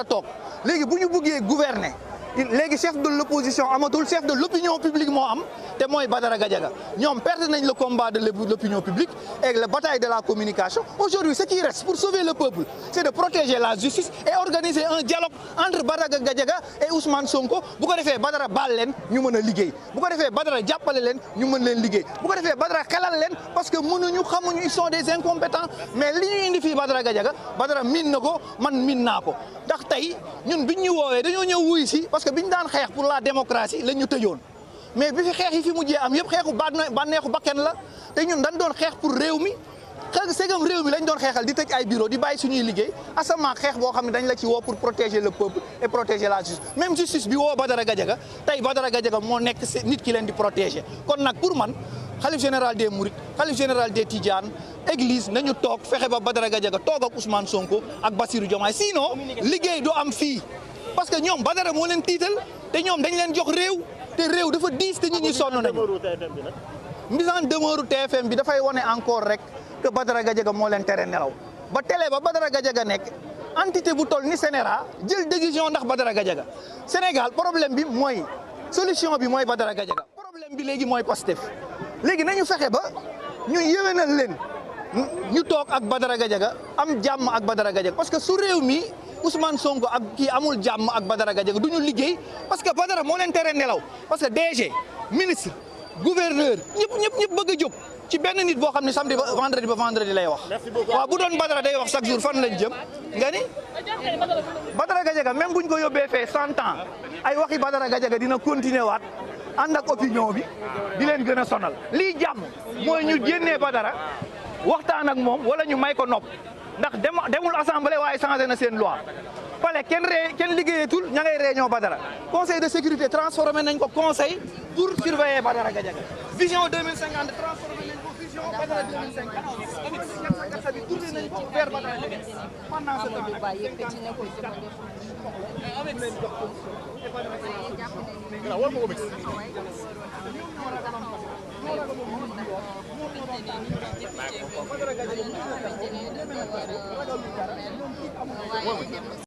toog léegi bu ñu bëggee gouverner léegi chef de l'opposition amatul chef de l'opinion publique moo am te mooy Badara Gadiaga ñoom perdre nañ le combat de l'opinion publique et la bataille de la communication. Aujourd'hui ce qui reste pour sauver le peuple c'est de protéger la justice et organiser un dialogue entre Badara Gadiaga et Ousmane Sonko bu ko defee Badara baal leen ñu mën a liggéey bu ko defee Badara jàppale leen ñu mën leen liggéey bu ko defee Badara xelal leen parce que mënuñu xamuñu ils sont des incompétents mais li ñu indi fii Badara Gadiaga Badara miin na ko man miin naa ko ndax tey ñun biñ ñu woowee dañoo ñëw wuy si parce que biñ daan xeex pour la démocratie lañ ñu tëjoon mais bi fi xeex yi fi mujjee am yëpp xeexu bànneexu bakken la te ñun dañ doon xeex pour réew mi segam réew mi lañ doon xeexal di tëj ay bureau di bàyyi suñuy liggéey asamaa xeex boo xam ne dañ la ci woo pour protéger le peuple et protéger la justice même justice bi woo Badara Gadiaga tey Badara Gadiaga moo nekk nit ki leen di protéger kon nag pour man xalif général des Mourides xalif général des Tidianes église nañu toog fexe ba Badara Gadiaga toog ak Ousmane Sonko ak Bassirou Diomaye sinon liggéey du am fii parce que ñoom Badara moo leen tiital te ñoom dañ leen jox réew te réew dafa diis te nit ñi sonn nañu mise en demeure TFM bi dafay wane encore rek que Badara Gadiaga moo leen tere nelaw ba télé ba Badara Gadiaga nekk entité bu toll ni Sénéra jël décision ndax Badara Gadiaga Sénégal problème bi mooy solution bi mooy Badara Gadiaga problème bi léegi mooy Pastef léegi nañu fexe ba ñu yéwénal leen ñu toog ak Badara Gadiaga am jàmm ak Badara Gadiaga parce que su réew mi Ousmane Sonko ak kii amul jàmm ak Badara Gadiaga du ñu liggéey parce que Badara moo leen tere nelaw parce que DG ministre gouverneur ñëpp bëgg a jóg ci benn nit boo xam ne samedi ba vendredi lay wax. waaw bu doon Badara day wax chaque jour fan lañ jëm nga ni Badara Gadiaga même buñ ko yóbbee fee 100 ans ay waxi Badara Gadiaga dina continuer waat ànd ak opinion bi di leen gën a sonal lii jàmm mooy ñu génnee Badara waxtaan ak moom wala ñu may ko nopp ndax demul assemblée waaye changé na seen loi fale kenn liggéeyatul ña ngay réunion Badara conseil de sécurité transformé nañ ko conseil pour surveiller Badara Gadiaga vision 2050 transformé nañ ko vision Badara 2050 bi tourné nañ ko vers Badara Gadiaga pendant ce temps